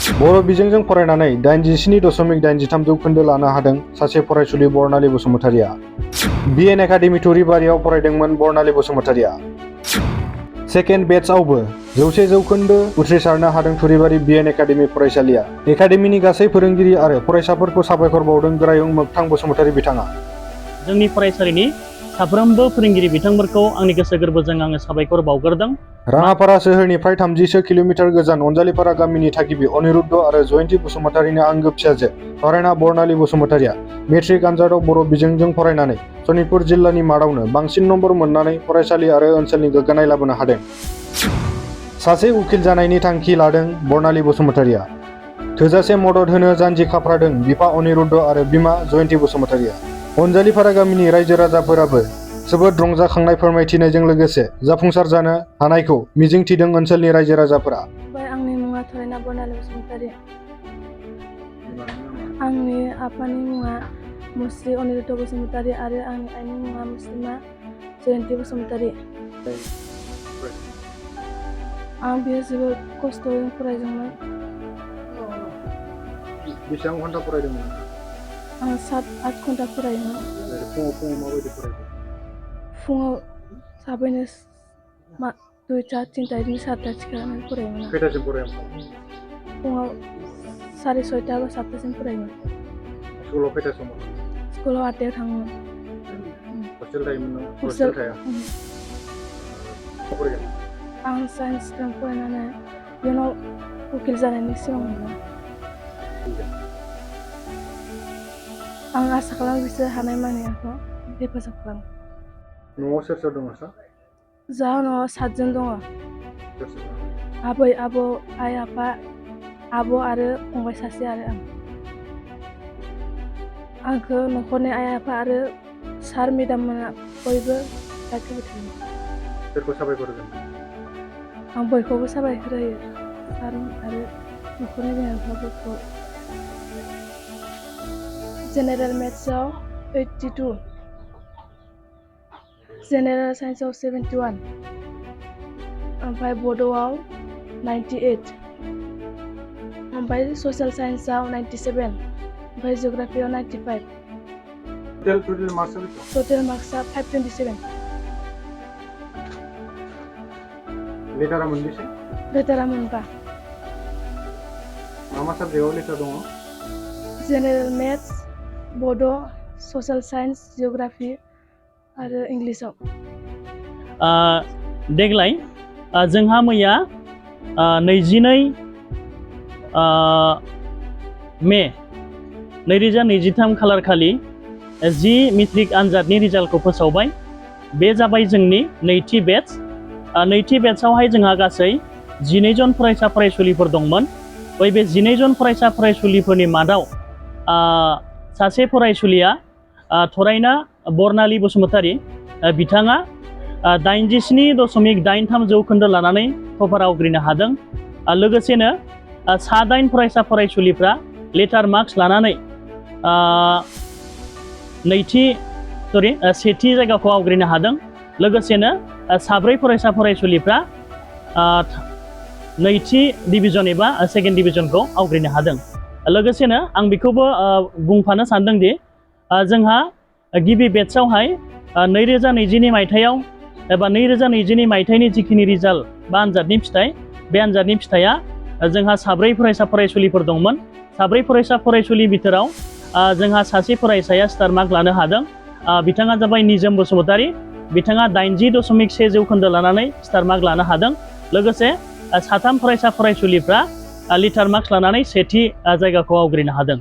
बर' बिजोंजों फरायनानै 87.83 जौखोन्दो लानो हादों सासे फरायसुलि बर्नाली बसुमतारिया। BN एकाडेमि थुरिबारियाव फरायदोंमोन बर्नाली बसुमतारिया। सेकेन्ड बेचआवबो 100 जौखोन्दो उथ्रिसारनो हादों थुरिबारि BN एकाडेमि फरायसालिया। एकाडेमिनि गासै फोरोंगिरि आरो फरायसाफोरखौ साबायखर बावदों गोरायुं मोगथां बसुमतारि बिथाङा। जोंनि फरायसालिनि साफ्रोमबो फोरोंगिरि बिथांमोनखौ आंनि गोसो गोरबोजों आङो साबायखर बावग्रोदों। राङापारा सोहोरनिफ्राय 30 किल'मिटार गोजान अनजालिपारा गामिनि थागिबि अनिरुद्ध आरो जयन्ती बसुमतारिनि आंगो फिसाजो फरायना बर्नाली बसुमतारिया मेट्रिक आनजादाव बर' बिजोंजों फरायनानै सनितपुर जिल्लानि मादावनो बांसिन नम्बर मोननानै फरायसालि आरो ओनसोलनि गोग्गानाय लाबोनो हादों। सासे उकिल जानायनि थांखि लादों बर्नाली बसुमतारिया। थोजासे मदद होनो जानजि खाफ्रादों बिफा अनिरुद्ध आरो बिमा जयन्ती बसुमतारिया। अनजालिपारा गामिनि रायजो राजाफोराबो जोबोद रंजाखांनाय फोरमायथिनायजों लोगोसे जाफुंसार जानो हानायखौ मिजिंथिदों ओनसोलनि रायजो राजाफोरा। आंनि मुङा फरायना बर्नाली बसुमतारि। आंनि आफानि मुङा मुस्रि अनिरुद्ध बसुमतारि आरो आंनि आइनि मुङा मुस्लिमा जयन्ती बसुमतारि। आं बेयो जोबोद खस्थ'यै फरायदोंमोन। बेसेबां घन्टा फरायदोंमोन? आं 7-8 घन्टा फरायोमोन। फुङाव माबायदि फरायदों? फुङाव थाबैनो 2टा-3टा बिदिनो 4टा सिखारनानै फरायोमोन। खैटासिम फरायोमोन? फुङाव 6:30 बा 7टासिम फरायोमोन। स्कुलाव खैटासिम? स्कुलाव 8टायाव थाङोमोन। हस्टेल थायोमोन नामा? हस्टेल थाया। आं साइन्स स्ट्रिम फरायनानै इयुनाव उकिल जानायनि सिमां मोनो। आं आसा खालामो बिसोर हानायमानि आंखौ हेफाजाब खालामो। न'आव सोर सोर दङ सार? जोंहा न'आव 7 जन दङ। आबै आबौ आइ आफा आब' आरो फंबाय सासे आरो आं। आंखौ न'खरनि आइ आफा आरो सार मेडाम मोना बयबो गाइड होबाय थायो। सोरखौ साबायखर होगोन? आं बयखौबो साबायखर होयो सार आरो न'खरनि बिमा बिफाफोरखौ। जेनेरेल मेथ्सआव 82, जेनेरेल साइन्सआव 71, ओमफ्राय बड'आव 98, ओमफ्राय ससियेल साइन्सआव 97, ओमफ्राय जिअ'ग्राफियाव 95। टटेल मार्क्सआ 527। लेटारा मोनबेसे? लेटारा मोनबा। मा मा साबजेक्टआव लेटार दङ? जेनेरेल मेथ्स, बड', ससियेल साइन्स, जिअ'ग्राफि आरो इंलिसाव। देग्लाय जोंहा मैया 22 मे 2023 खालार खालि मेट्रिक आनजादनि रिजाल्टखौ फोसावबाय। बे जाबाय जोंनि नैथि बेच। नैथि बेचआवहाय जोंहा गासै 12 जन फरायसा फरायसुलिफोर दंमोन। बे 12 जन फरायसा फरायसुलिफोरनि मादाव सासे फरायसुलिया फरायना बर्नाली बसुमतारि बिथाङा 87.83 जौखोन्दो लानानै टपार आवग्रिनो हादों। लोगोसेनो 8 फरायसा फरायसुलिफ्रा लेटार मार्क्स लानानै सेथि जायगाखौ आवग्रिनो हादों। लोगोसेनो 4 फरायसा फरायसुलिफ्रा नैथि डिभिजन एबा सेकेन्ड डिभिजनखौ आवग्रिनो हादों। लोगोसेनो आं बेखौबो बुंफानो सानदों दि जोंहा गिबि बेचआवहाय 2022 मायथाइयाव एबा 2022 मायथाइनि जिखिनि रिजाल्ट बा आनजादनि फिथाइ, बे आनजादनि फिथाइया जोंहा 4 फरायसा फरायसुलिफोर दंमोन। 4 फरायसा फरायसुलि बिथोराव जोंहा सासे फरायसाया स्टार मार्क लानो हादों। बिथाङा जाबाय निजोम बसुमतारि। बिथाङा 80.1 जौखोन्दो लानानै स्टार मार्क लानो हादों। लोगोसे 3 फरायसा फरायसुलिफ्रा लेटार मार्क्स लानानै सेथि जायगाखौ आवग्रिनो हादों।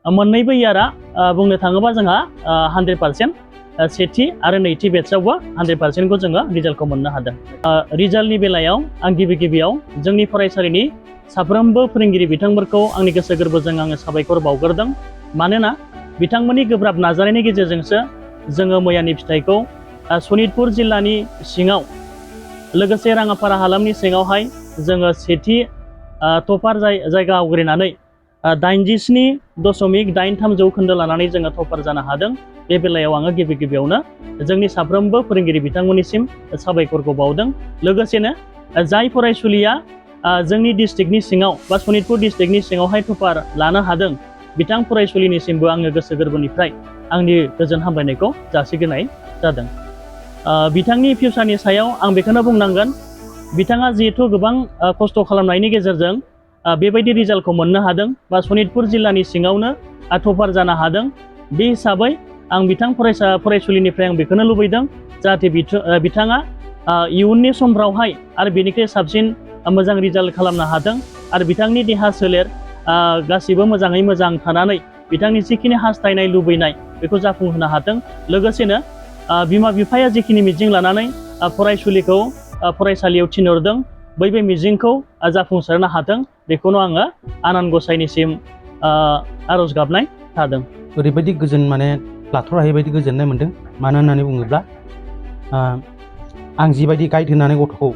मोननैबो इयारा बुंनो थाङोबा जोंहा 100% सेथि आरो नैथि बेचआवबो 100%खौ जोङो रिजाल्टखौ मोननो हादों। रिजाल्टनि बेलायाव आं गिबियाव जोंनि फरायसालिनि साफ्रोमबो फोरोंगिरि बिथांमोनखौ आंनि गोसो गोरबोजों आङो साबायखर बावग्रोदों। मानोना बिथांमोननि गोब्राब नाजानायनि गेजेरजोंसो जोङो मैयानि फिथाइखौ सनितपुर जिल्लानि सिङाव लोगोसे राङापारा हालामनि सिङावहाय जोङो सेथि टपार जायगा आवग्रिनानै 87.83 जौखोन्दो लानानै जोङो टपार जानो हादों। बे बेलायाव आङो गिबियावनो जोंनि साफ्रोमबो फोरोंगिरि बिथांमोननिसिम साबायखरखौ बावदों। लोगोसेनो जाय फरायसुलिया जोंनि डिस्ट्रिक्टनि सिङाव बा सनितपुर डिस्ट्रिक्टनि सिङावहाय टपार लानो हादों बिथां फरायसुलिनिसिमबो आङो गोसो गोरबोनिफ्राय आंनि गोजोन हामलायनायखौ जासिग्रोनाय जादों। बिथांनि फिउचारनि सायाव आं बेखौनो बुंनांगोन, बिथाङा जिहेथु गोबां खस्थ' खालामनायनि गेजेरजों बेबायदि रिजाल्टखौ मोननो हादों बा सनितपुर जिल्लानि सिङावनो टपार जानो हादों। बे हिसाबै आं बिथां फरायसुलिनिफ्राय आं बेखौनो लुबैदों जाहाथे बिथाङा इयुननि समफ्रावहाय आरो बेनिख्रुइ साबसिन मोजां रिजाल्ट खालामनो हाथों आरो बिथांनि देहा सोलेर गासिबो मोजाङै मोजां थानानै बिथांनि जिखिनि हास्थायनाय लुबैनाय बेखौ जाफुंहोनो हाथों। लोगोसेनो बिमा बिफाया जिखिनि मिजिं लानानै फरायसुलिखौ फरायसालियाव थिनहरदों बै मिजिंखौ जाफुंसारनो हाथों, बेखौनो आङो आनान गसाइनिसिम आर'ज गाबनाय थादों। ओरैबायदि गोजोन माने लाथ'रायै बायदि गोजोननाय मोन्दों। मानो होननानै बुङोब्ला आं जिबायदि गाइड होनानै गथ'खौ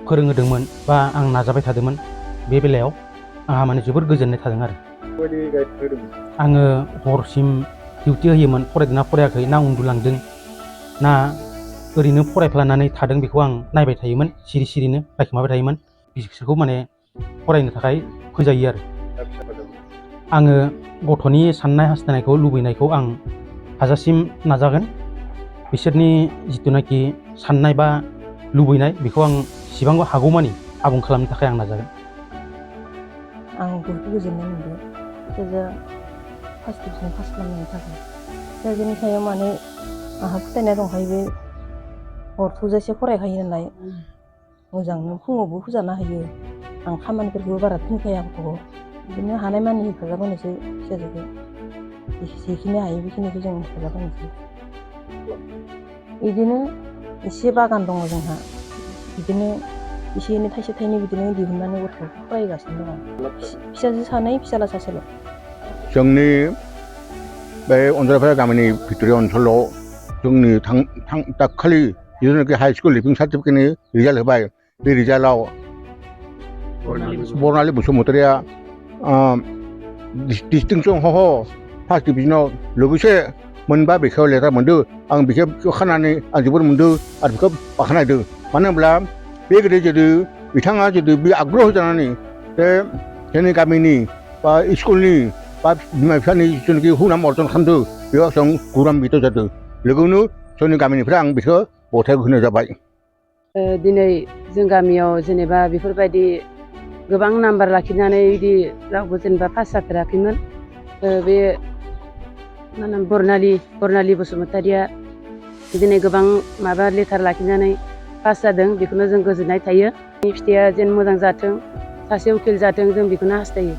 फोरोंहोदोंमोन बा आं नाजाबाय थादोंमोन, बे बेलायाव आंहा माने जोबोर गोजोननाय थादों आरो। आङो हरसिम डिउटि होयोमोन, फरायदोंना फरायाखै, ना उन्दुलांदों ना ओरैनो फरायफ्लानानै थादों बेखौ आं नायबाय थायोमोन, सिरि सिरिनो रायखोमाबाय थायोमोन। बिसोरखौ माने फरायनो थाखाय फोजायो आरो। आङो गथ'नि साननाय हास्थायनायखौ लुबैनायखौ आं हाजासिम नाजागोन। बिसोरनि जिथुनाखि साननाय बा लुबैनाय बेखौ आं जेसेबां हागौमानि आबुं खालामनो थाखाय आं नाजागोन। आं बहुद गोजोननाय मोनदों फिसाजोआ फार्स्ट डिभिजन पास खालामनायनि थाखाय। फिसाजोनि सायाव माने आंहा फोथायनाय दंखायो, बे हर थौजासे फरायखायो नालाय मोजांनो फुङावबो फुजाना होयो। आं खामानिफोरखौबो बारा थिनखाया गथ'खौ, बिदिनो हानायमानि हेफाजाब होनोसै फिसाजोखौ। जेखिनि हायो बेखिनिखौ जों हेफाजाब होनोसै। बिदिनो एसे बागान दङ जोंहा, बिदिनो एसे एनै थाइसे थाइनै बिदिनो दिहुननानै गथ'खौ फरायगासिनो दङ। फिसाजो सानै, फिसाला सासेल'। जोंनि बे अनजालिपारा गामिनि भितरिया ओनसोलाव जोंनि दाखालि जिथुनाखि हाइ स्कुल लिभिं सार्टिफिकेटनि रिजाल्ट होबाय, बे रिजाल्टआव बरनालि बसुमतारिया डिस्टिंसन सह फार्स्ट डिभिजनाव लोगोसे मोनबा बेखेव लेटार मोनदों। आं बेखौ खानानै आं जोबोर मोनदों आरो बेखौ बाख्नायदों। मानो होनब्ला बे गोदो जुदि बिथाङा जुदि बे आग्रह जानानै बे जोंनि गामिनि बा स्कुलनि बा बिमा बिफानि जिथुनाखि हुनाम अर्जन खालामदों, बेयाव जों गौरबान्वित जादों। लोगोनो जोंनि गामिनिफ्राय आं बेखौ बधाय होनाय जाबाय। दिनै जों गामियाव जेनेबा बेफोरबायदि गोबां नाम्बार लाखिनानै बिदि रावबो जेनेबा पास जाफेराखैमोन। बे मा होनो बरनालि बसुमतारिया दिनै गोबां माबा लेटार लाखिनानै पास जादों, बेखौनो जों गोजोननाय थायो। फिथाइया जेन मोजां जाथों, सासे उकिल जाथों, जों बेखौनो हास्थायो।